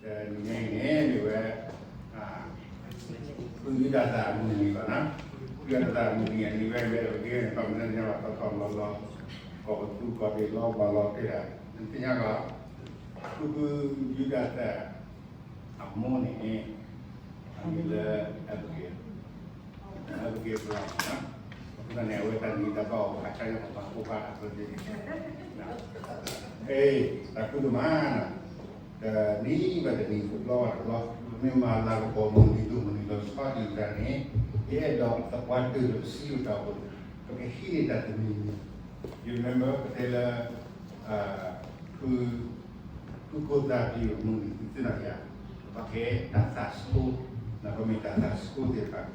နံၤညါအံၤန့ၣ် မ့ၢ်ဝဲ ဖုယူဒၤသၣ်အမုၢ်နံၤဘၣ်နီၤ, ဖုယူဒၤသၣ်အမုၢ်နံၤ အနံၤဝဲမ့ၢ်တက့ၢ်န့ၣ် ပမ့ၢ်တညါဘၣ် တီတီလီၤလီၤ ကိးပသူကိးတ့ၢ်လီၤဘၣ်လီၤတ့ၢ်ဒၣ် နသ့ၣ်ညါဘၣ် ဖုဖုယူဒၤသၣ် အမိၢ်န့ၣ် အမံၤလၢ Abigail, Abigail Brown န့ၣ်, အဃိသတးန့ၣ် အဝဲတၢ်နံၤတၢ်ဘၣ်အီၤ ဟးဆါယၤပှၤဖိခွါအသိးန့ၣ်, တၢ်ခုဒိၣ်မး, တနံၤဘၣ်တနံၤ တဘျီဘၣ်တဘျီ, ပမ့ၢ်မၤလၤကပီၤမုၢ်နံၤဒိၣ်မုၢ်နံၤလီၤဆီဒံးတၢ်န့ၣ်, ယအဲၣ်ဒိးသပှၢ်တၢၢ်လၢပစံးယိၣ်တၢ်အိၣ်ဖှိၣ်, ပကဟံးန့ၢ်တၢ်တမံၤမံၤ, you remember ပတဲလၢ ဖု ဖုကိၢ်သၣ်ဖၠူၣ်အမုၢ်နံၤ သုသ့ၣ်နီၣ်ယၤ, ပကဲတၢ်သးဆူၣ်, ပမ့ၢ်တၢ်သးဆူၣ်သ့ၣ်တဖၣ်,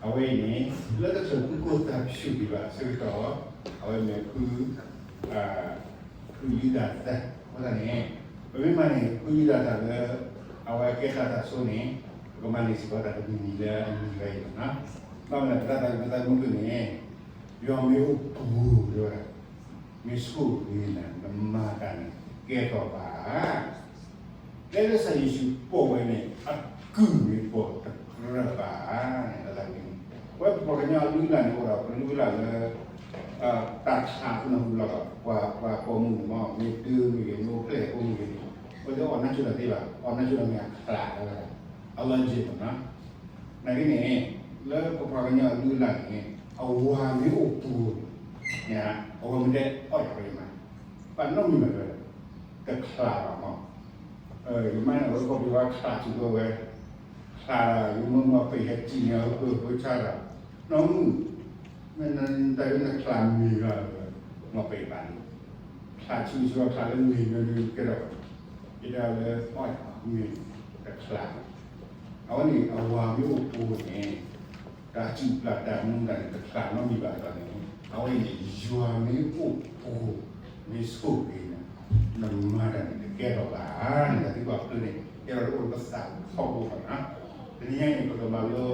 အဝဲအံၤန့ၣ် လၢတချုးဖုကိၢ်သၣ်ဖၠူၣ်ဒံးဘၣ်အဆၢကတီၢ်, အဝဲမ့ၢ်ဖု ဖုယူဒၤသၣ်, အဃိသတးန့ၣ် ပမ့ၢ်မၤန့ၢ် ဖုယူဒၤသၣ်လၢ အဝဲကဲတၢ်သးဆူၣ်န့ၣ်, ပကမၤန့ၢ်စ့ၢ်ကီးတၢ်တမံၤမံၤလၢအမံၤဝဲအံၤလီၤ. ဘၣ်မနုၤလဲၣ် ပသးသမူအကျါန့ၣ် ယွၤမ့ၢ်အိၣ်ပူၤ တဲဝဲဒၣ်, မ့ၢ်ဆိၣ်ဂ့ၤနၤ နမၤတၢ်န့ၣ် ကဲထီၣ်ဘၣ်ဧါ. ဖဲလၢကစၢ်ယ့ၣ်ၡူးပိာ်ဝဲန့ၣ် အကုၢ်မ့ၢ်ပိာ်တကြၢးဘၣ်ဧါန့ၣ် အသးမံန့ၣ်, အဝဲပပှၤကညီအလုၢ်အလၢ်န့ၣ် အိၣ်ဒီးပလုၢ်လၢ်လၢ တၢ်ချးအဃိန့ၣ် ဟူလီၤဘၣ် ပှၤ ပှၤပိာ်မုၣ်န့ၣ်မ့ၢ် မ့ၢ်ဒုးမ့ၢ်ဂ့ၤ မ့ၢ်အိၣ်ဖျဲၣ်ပိာ်မုၣ်ဂ့ၤန့ၣ် အဝဲသ့ၣ်အီၣ်နါစိၤတၢ်သ့ဘၣ်, အီၣ်နါစိၤတၢ်မ့ၢ်အချးဝဲဒၣ် အလီၢ်ယ့ၢ်မ့ၢ်နီၤ. နာ်က့န့ၣ် လၢပပှၤကညီအလုၢ်အလၢ်န့ၣ် အဝၤမ့ၢ်အိၣ်ပူၤန့ၣ် အဝၤမ့ၢ်တအီၣ်ယၤဝဲမး ဘၣ်နီတမံၤဘၣ်ဝဲ တချးဘၣ်မး. ယမါန့ၣ် အဝဲကိးပှၤချးဆူၣ်ဝဲဝဲ, ချး ယမ့ၢ်မ့ၢ်ပှၤဟဲစံၣ်န့ၣ် အဝဲကိးပှၤဆါဒီး နီၢ်မုၣ် မ့ၢ်နတၢ်ဂ့ၢ်နချးမ့ၢ်ဂ့ၤ မ့ၢ်ပှၤပာ်လံ, ချးဆူၣ်ဆူၣ်ချးလၢမ့ၢ်ဂ့ၤကဲထီၣ်, ယတဲလၢ မ့ၢ်တချး အဝဲန့ၣ် အဝၤမ့ၢ်အိၣ်ပူၤန့ၣ် တၢ်စူၣ်ပျၢ်တၢ်မူတၢ်န့ၣ် တချးနီတမံၤဘၣ်အသးန့ၣ်, အဝဲန့ၣ် ယွၤမ့ၢ်အိၣ်ပူၤ မ့ၢ်ဆိၣ်ဂ့ၤနၤ နမၤတၢ်န့ၣ် တကဲထီၣ်ဘၣ်ဧါန့ၣ် တၢ်သံကွၢ်အဖျၢၣ်န့ၣ် ကဲထီၣ်တအိၣ်လၢပသးထီဘိဘၣ်နီၤ. တနံၤညါအံၤ ပကမၤလိ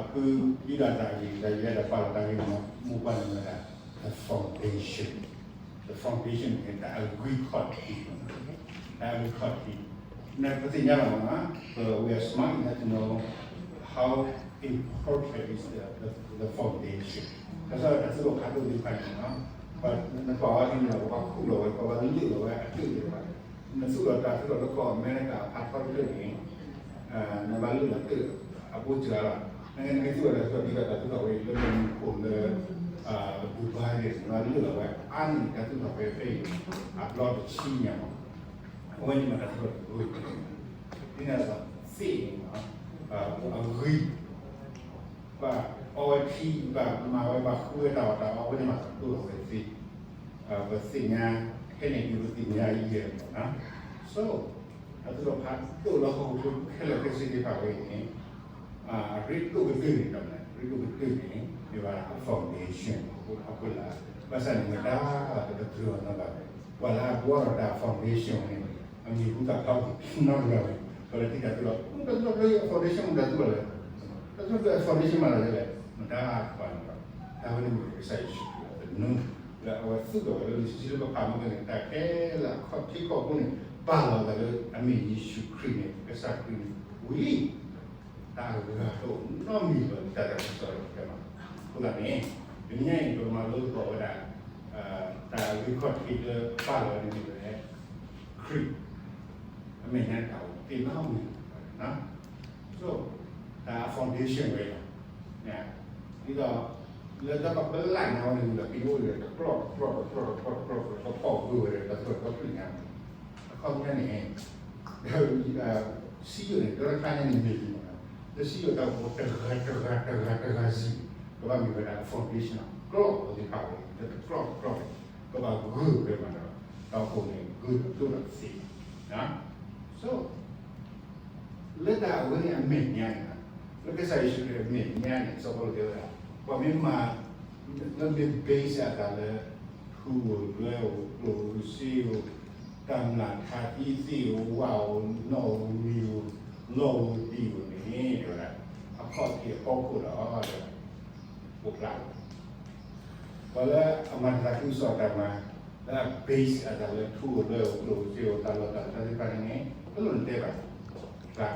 ဖုယူဒၤသၣ်အဂ့ၢ် တၢ်ယဲဒီးပာ်လီၤတၢ်ဂ့ၢ်မူပှၤန့ၣ်ဝဲဒၣ် the foundation, the foundation န့ၣ် တၢ်အဂံၢ်ခီၣ်ထံး, တၢ်အဂံၢ်ခီၣ်ထံး, ပသ့ၣ်ညါလီၤမးနီၤ, we are smart enough to know how important is the, the, the foundation. တၢ်ဆၢတၢ်သူၣ်ထီၣ်ဖးဒိၣ်သ့ၣ်တဖၣ်န့ၣ်နီၤ, နကွၢ်ဝဲဒ်န့ၣ်လီၤ ပဘၣ်ခူၣ်လီၤဝဲ ပဘၣ်လၢာ်လီၤဝဲအတၢၢ်သ့ၣ်တဖၣ်, နသူၣ်ထီၣ်တၢ်သူၣ်ထီၣ်လၢကီၢ်အမဲရကၤအဖးထီတဖျၢၣ်န့ၣ် နဘၣ်လၢာ်လီၤတၢၢ်အဘိစှၤလီၤ. နကနၣ်က့ၤသူၣ်ထီၣ်တၢ်သူၣ်ထီၣ်ဒ်သိးတၢ်သူၣ်ထီၣ်ဝဲအံၤလၢမုၢ်ခိၣ်လၢ Dubai န့ၣ် နဘၣ်လၢာ်လီၤဝဲ အါန့ၢ်တၢ်သူၣ်ထီၣ်ဖဲဖဲအံၤ အဘျီတဆံညါမး, အဝဲန့ၣ်မ့ၢ်တၢ်သူၣ်ထီၣ်တၢ်သူၣ်ထီၣ်, ဒ်န့ၣ်အသိးသ့ၣ်န့ၣ် အဂံၢ် ဘၣ်အီဝဲထံ ဘၣ်မၤဝဲ ဘၣ်ဃုဝဲတၢ်အီၣ်တၢ်အီ အဝဲန့ၣ်မး တၢ်သူၣ်ထီၣ်ဝဲသ့ၣ်, ပသ့ၣ်ညါ ခဲန့ၣ်ဒ်ပသ့ၣ်ညါအံၤယဲၢ်မးနီၤ. So တၢ်သူၣ်ထီၣ်ဖးဒိၣ်လၢဟီၣ်ခိၣ်ချၢခဲလၢာ်ခဲဆ့သ့ၣ်တဖၣ်ဝဲအံၤန့ၣ် အရ့ဒိၣ်ကတၢၢ်န့ၣ် တၢ်မနုၤ ရ့ဒိၣ်ကတၢၢ်န့ၣ် မ့ၢ်ဝဲဒၣ်အ foundation အဃိလၢ ဘၣ်ဆၣ်န့ၣ် မတၤတကတြၢၤအီၤနီတဂၤဘၣ်, ပှၤလၢအဘှီထီၣ်တၢ် foundation န့ၣ် အမံၤဟူသၣ်ဖျါထီၣ်နီတဂၤဘၣ်, ပှၤလၢထံၣ်တၢ်သူၣ်ထီၣ် တၢ်သူၣ်ထီၣ်ဖဲအ foundation မ့ၢ်တၢ်သူၣ်ထီၣ်လဲၣ်, တၢ်သူၣ်ထီၣ်ဖဲအ foundation မ့ၢ်တၢ်လဲၣ်, မတၤတကပၤန့ၣ်ဘၣ်, တၢ်ဝဲန့ၣ်မ့ၢ်ကစၢ်ယ့ၣ်ၡူးခရံာ်အသနူ လၢအဝဲသူၣ်ထီၣ်ဝဲလၢလံာ်စီဆှံလၢပဖးမ့ၢ်ကန့ၣ် တၢ်ခဲလၢာ်အခီၣ်ထံးခီၣ်ဘိန့ၣ် ပာ်လီၤသးလၢအမ့ၢ်ယ့ၣ်ၡူးခရံာ်န့ၣ် ကစၢ်ခရံာ်န့ၣ်ဝံၤလံ တၢ်အဂၤတအိၣ်နီတမံၤလၢၤ တၢ်သးခုကစီၣ်လၢပတဲမး, အဃိသတးန့ၣ် တနံၤညါအံၤ ပကမၤလိသကိးဝဲဒၣ် တၢ်ဂ့ၢ်ခီၣ်ထံးလၢပာ်လီၤန့ၣ်မ့ၢ်ဝဲ ခရံာ် အမဲာ်ညါတၢ်အိၣ်သ့ၣ်နီတမံၤ So တၢ် foundation ဝဲလီၤ, ဒ်သိး လၢတၢ်ပဘၣ်လၢ်ညါဝဲန့ၣ်ဒီး က့ၤအိၣ်ဒီးတကျီၢ်တကျီၢ်တကျီၢ်တကျီၢ် တကျီၢ်တကျီၢ် ကဖီၣ်ဂုာ်ဝဲဒီးတၢ်သူၣ်ထီၣ်တဖျၢၣ်ညါန့ၣ်, အခီပညီန့ၣ် စံယိၣ်န့ၣ် တၢ်တခါညါန့ၣ်မ့ၢ်လံမး, လၢစံယိၣ်တၢ်ကပီၤတဂၤတဂၤတဂၤတဂၤစံး ကဘၣ်မ့ၢ်ဝဲဒၣ် foundation ကျီၢ်အဝဲသ့ၣ်တဖၣ်ဝဲ လၢတကျီၢ်တကျီၢ်န့ၣ် ကဘၣ်ဂုာ်ဝဲမးဒီး တၢ်အိၣ်ဖှိၣ်န့ၣ် ဂုာ်ဒိၣ်ဒိၣ်သ့ So လၢတၢ်အဝဲန့ၣ်အမဲာ်ညါန့ၣ်, လၢကစၢ်ယ့ၣ်ၡူးခရံာ်အမဲာ်ညါန့ၣ် စီၤပီလူးတဲဝဲဒၣ်, ပှၤမ့ၢ်မၤ လၢမ့ၢ် base အသးလၢ ထူဧိၤ လွဲဧိၤ ကျိၣ်ဧိၤ စ့ဧိၤ တၢ်မျၢ်ထါသံသ့ၣ်ဧိၤ ဝၣ်ဧိၤ နီၣ်ဧိၤ မံၤဧိၤ လီၢ်ဧိၤ ဒံဧိၤန့ၣ် တဲဝဲဒၣ်, အခီၣ်ထံးအဖီခိၣ်ဒီး ပိၣ်ဖျါလီၤ ပှၤလၢအမၤတၢ်သးခုကစီၣ်တၢ်မၤ လၢအ base အသးလၢထူဧိၤ လွဲဧိၤ ကျိၣ်ဧိၤ စ့ဧိၤ တၢ်လီၢ်တၢ်ကျဲသ့ၣ်တဖၣ်န့ၣ် တလိၣ်နတဲဘၣ်. ဖျါ,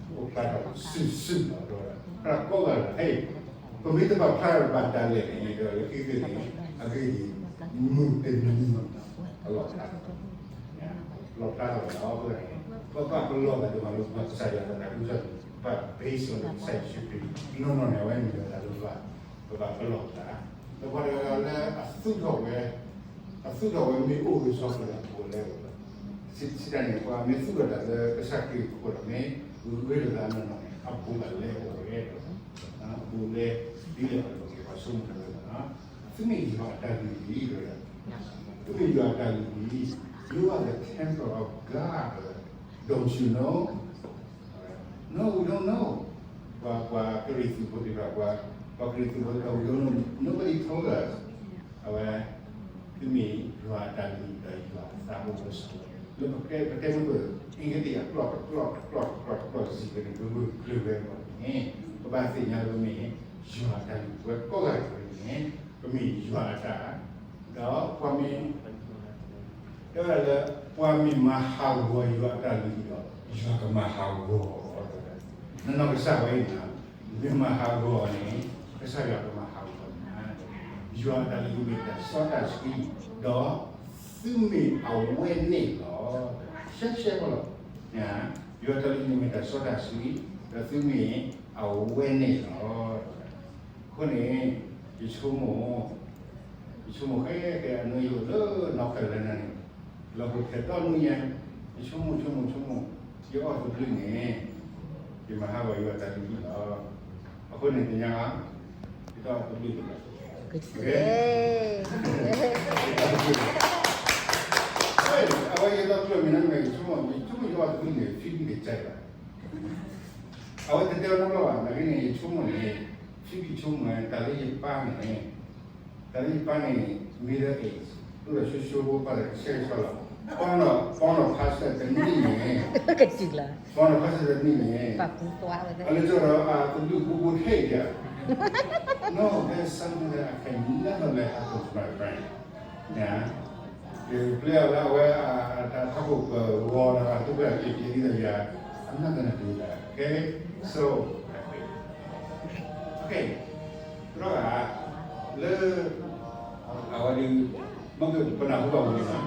အိၣ်ဖျါထီၣ်စုာ်စုာ်လီၤ ဒီး ဖျါကိးဂၤလီၤ ဟဲ, ပမ့ၢ်တဘၣ်ဖျါဘၣ်တၢ်လဲၣ်န့ၣ်ဒီး လၢခံကတၢၢ်န့ၣ် အဂ့ၢ်ဒ်အံၤ, မုၢ်တနံၤ အလီၢ်ဖျါထီၣ်, လီၢ်ဖျါထီၣ်ဝဲလီၤ အဃိန့ၣ် ပဘၣ်ပလီၢ်သးဒိၣ်မးလၢပကစၢ်ယွၤအတၢ်သးခုကစီၣ်န့ၣ် ဘၣ် based on ကစၢ်ယ့ၣ်ၡူးခရံာ် နီၢ်နီၢ်န့ၣ် အဝဲန့ၣ်ဒီးတၢ်လၢပဘၣ်, ပဘၣ်ပလီၢ်သး, ဒီးပှၤတဂၤလၢအသူၣ်ထီၣ်ဝဲ အသူၣ်ထီၣ်ဝဲမ့ၢ်အိၣ်ဂ့ၤဆီဃိဒီး ပအိၣ်လဲၤအိၣ်, စံးတၢ်န့ၣ် ပှၤမ့ၢ်သူၣ်ထီၣ်တၢ်လၢကစၢ်ခရံာ်အဃိဒီး မ့ၢ်ဂ့ၤလိာ်သးနီၢ်နီၢ်န့ၣ် အဘူးကလဲၤအိၣ်ဝဲဒီး အဘူးလဲၤဒ်လဲၣ်အီၤဒီး ပှၤဆိကမိၣ်တၢ်လၢ သုမ့ၢ်ယွၤအတၢ်လုၢ်လီၤ, သုမ့ၢ်ယွၤအတၢ်လုၢ်လီၤ, you are the temple of God, don't you know? No, we don't know. ပှၤ ပှၤကရံၣ်သူးဖိသ့ၣ်တဖၣ် ပှၤ ပှၤကရံၣ်သူးဖိသ့ၣ်တဖၣ် we don't know, nobody told us. အဝဲ သုမ့ၢ်ယွၤအတၢ်လုၢ်လီၤဒီး ယွၤအသးအိၣ်လၢစီၤဝဲ လၢပကဲ ပတဲမုၢ်ပၢၢ် အ့ကတ့ၢ်အကျီၢ်တကျီၢ်တကျီၢ်တကျီၢ်တကျီၢ်စံးဝဲန့ၣ် ပမ့ၢ်ကျၢၤဝဲအဂီၢ်န့ၣ် ပဘၣ်သ့ၣ်ညါလၢပမ့ၢ် ယွၤအတၢ်လုၢ်လီၤ ပဝဲကိးဂၤဒဲးန့ၣ် ပမ့ၢ်ယွၤအတၢ် ဒီးပှၤမ့ၢ် တဲဝဲဒၣ်လၢ ပှၤမ့ၢ်မၤဟးဂီၤယွၤအတၢ်လုၢ်လီၤဒီး ယွၤကမၤဟးဂီၤအီၤ, နီၢ်နီၢ်ကစၢ်ဝဲအံၤန့ၣ် မ့ၢ်မၤဟးဂီၤန့ၣ် ကစၢ်ယွၤကမၤဟးဂီၤနၤ, ယွၤအတၢ်လုၢ်လီၤမ့ၢ်တၢ်စီတၢ်ဆှံ ဒီးသုမ့ၢ်အဝဲန့ၣ်လီၤ. ရှဲရှဲဖိလီၤ. ယွၤအတၢ်လုၢ်လီၤမ့ၢ်တၢ်စီတၢ်ဆှံ ဒီးသုမ့ၢ်အဝဲန့ၣ်လီၤ. အဃိန့ၣ် ယဆိကမိၣ် ယဆိကမိၣ်ဃဲဃဲ အနၢယိာ်လၢနီၢ်ဖျၢၣ်လၢနၤန့ၣ် လီၤဟိၣ်ထဲးဒီနွံညါ ယဆိကမိၣ်ဆိကမိၣ်ဆိကမိၣ် ယအီၣ်သဘျုးန့ၣ် ယမၤဟးဂီၤယွၤတၢ်လုၢ်လီၤ. အဃိန့ၣ် သ့ၣ်ညါဘၣ် ယတအီၣ်သဘျုးန့ၣ်ဘၣ်. အဝဲယတကျိာ်မ့ၢ်နမ့ၢ် ယဆိကမိၣ် ယဆိကမိၣ်ယအီၣ်သဘျုးန့ၣ် ဖံဘံၣ်တကဲဘၣ် အဝဲတတဲအီၤနီတဘျီဘၣ် နာ်က့န့ၣ် ယဆိကမိၣ်န့ၣ် ဖံဘံၣ်ဆိကမိၣ် တၢ်လၢယပၢ်န့ၣ် တၢ်လၢယပၢ်န့ၣ် middle age အိၣ်ဒီးဆိဆိဖိ ပှၤတဆဲးကဆှီလီၤ ပီၢ်ဒီး ပီၢ်ဒီး pastor တနံၣ်န့ၣ် ကစံလီၤ ပီၢ်ဒီး pastor တနံၣ်န့ၣ် ပာ်ကူကွၢ်ဝဲ အလၢကၠီဒီး အသဘျုးကူကူထဲအံၤ No, there's something that I can never let happen to my friend. ယပျဲအီၤလၢအဝဲ တၢ်ထးခိၣ်ပဂီၤဒီး အသူၣ်ဖှံသးညီ I'm not gonna do that, okay? So, okay. သရၣ် လၢ အဝဲဒၣ် မ့ၢ်ကပနၢ်ဟူဘၣ်ဝံၤလံ,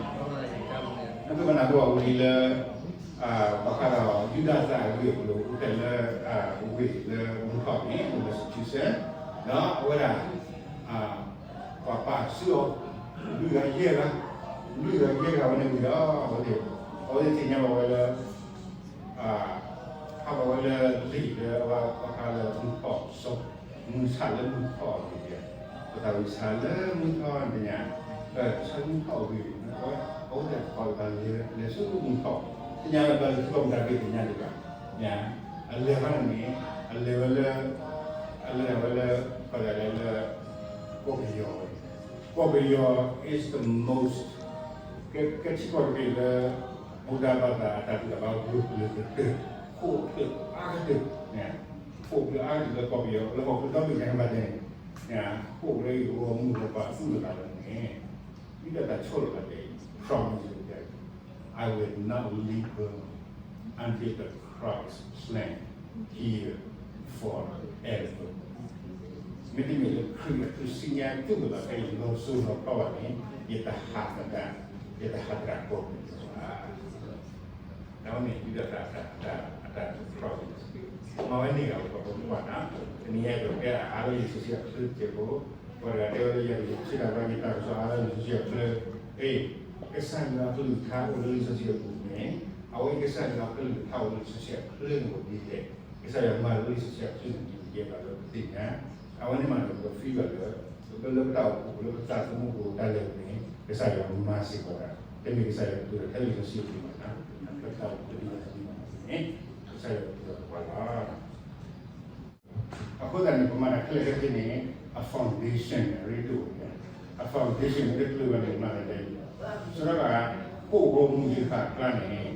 မ့ၢ်ကပနၢ်ဟူဘၣ်ဝံၤလံလၢ ဘၣ်ဃးဒီး ယူဒၤသၣ်အဂ့ၢ်အကျိၤ အိၣ်ဖျဲၣ်လၢ ဝ့ၢ်လၢမူထီၣ်န့ၣ် လၢ Massachusetts ဒီးအဝဲဒၣ် ပှၤပာ်စုအီၤ လွံၢ်ဂၤယဲၢ်ဂၤ, လွံၢ်ဂၤယဲၢ်ဂၤဝဲန့ၣ်ဝံၤဒီး အဝဲသ့ၣ် အဝဲသ့ၣ်သ့ၣ်ညါဘၣ်ဝဲလၢ ဟးဘၣ်ဝဲလၢလံာ်လၢအဝဲဘၣ်ဃးလၢမုၢ်ထီၣ်စိ, မုၢ်ဆါလၢမုၢ်ထီၣ်အဂ့ၢ်, ပသးဝံၣ်ဆါလၢမုၢ်ထီၣ်န့ၣ်ညါ, ဆါလၢမုၢ်ထီၣ်အဂ့ၢ်န့ၣ် အဝဲ အဝဲသ့ၣ်တဖၣ်ဘၣ်လဲၤ လဲၤဆူမုၢ်ထီၣ်, သ့ၣ်ညါလၢဘၣ်လဲၤဆူမုၢ်ထီၣ်အဂ့ၢ်သ့ၣ်ညါဒံးဘၣ်, အလဲၤဘၣ်န့ၣ် အလဲၤဝဲလၢ အလဲၤဝဲလၢ ပှၤလဲၤလၢ ကီၢ်ပယီၤဝဲ, ကီၢ်ပယီၤ is the most ကဲ ကဲထံကီၢ်တဘ့ၣ်လၢ ဗုဒ္ဓဘာသာ အတၢ်သူၣ်တၢ်ဘၣ်ဂုာ်ကျဲၤကတၢၢ်, ခိၣ်ချၢအါကတၢၢ်, ခိၣ်ချၢအါကတၢၢ်လၢကီၢ်ပယီၤ လၢဟီၣ်ခိၣ်ဒီဘ့ၣ်ညါကဘၣ်တဲန့ၣ်, ခိၣ်ချၢအံၤဂီၢ်မုၢ်ဂီၢ်ပၤသူၣ်လၢ်လၢ်လၢန့ၣ်, မ့ၢ်တၢ်ဆိၣ်လၢ်လၢ်တဲ promise တဲ I will not leave Burma until the cross is planted here forever. မ့တမ့ၢ်လၢခရံာ်အထူၣ်စုညါသူၣ်ကလီၤဖဲအံၤလီၤစိၤလီၤထီဘၣ်န့ၣ် ယတဟးသဒၣ်, ယတဟးသဒၣ်ကီၢ်ပယီၤဘၣ်. တၢ်ဝဲန့ၣ် ယူဒၤသၣ်အတၢ် အတၢ် promise မၤဝဲန့ၢ်ဂၤ ပှၤပိာ်ခွါနီၤ, တနံၤအံၤ ပကဲအါလၢလံာ်စီဆှံအချၢတက့ၢ်ဖိ, ပှၤတဂၤတဲဝဲလၢယၤ ယဆ့တၢ်ဘၣ် ယတၢ်ကစီၣ်အါလၢလံာ်စီဆှံအချၢ, အ့, ကစၢ်ယွၤအကလုၢ်ကထါအိၣ်လၢလံာ်စီဆှံအပူၤန့ၣ်, အဝဲကစၢ်ယွၤအကလုၢ်ကထါအိၣ်လၢလံာ်စီဆှံအချၢန့ၣ်အိၣ်ဒ်လဲၣ်, ကစၢ်ယွၤမၤလၢလံာ်စီဆှံအချၢန့ၣ် ဒ်လဲၣ်ဘၣ်လၢပသ့ၣ်ညါ, အဝဲန့ၣ်မးဒီးပက feel ဘၣ်လၢ လၢပတၢ်အိၣ်ဖှိၣ် လၢပသးသမူပူၤတၢ်လဲၤန့ၣ် ကစၢ်ယွၤမၤစ့ၢ်ကီးဒၣ်, တမ့ၢ်ကစၢ်ယွၤကတိၤတၢ်ထဲလံာ်စီဆှံအပူၤဘၣ်, ပတၢ်အိၣ်ဖှိၣ်လံာ်စီဆှံန့ၣ် ကစၢ်ယွၤကတိၤတၢ်ပှၤလီၤ. အဃိသတးန့ၣ် ပမၤတၢ်ခဲလၢာ်ခဲဆ့န့ၣ် အ foundation န့ၣ် အရ့ဒိၣ်န့ၣ်, အ foundation န့ၣ် တကျၢၤဘၣ်န့ၣ် မၤတၢ်ဒ်န့ၣ်, စရီက ကိၣ်ဂီၢ်မုၢ်သ့ၣ်တဖၣ်အကျါန့ၣ်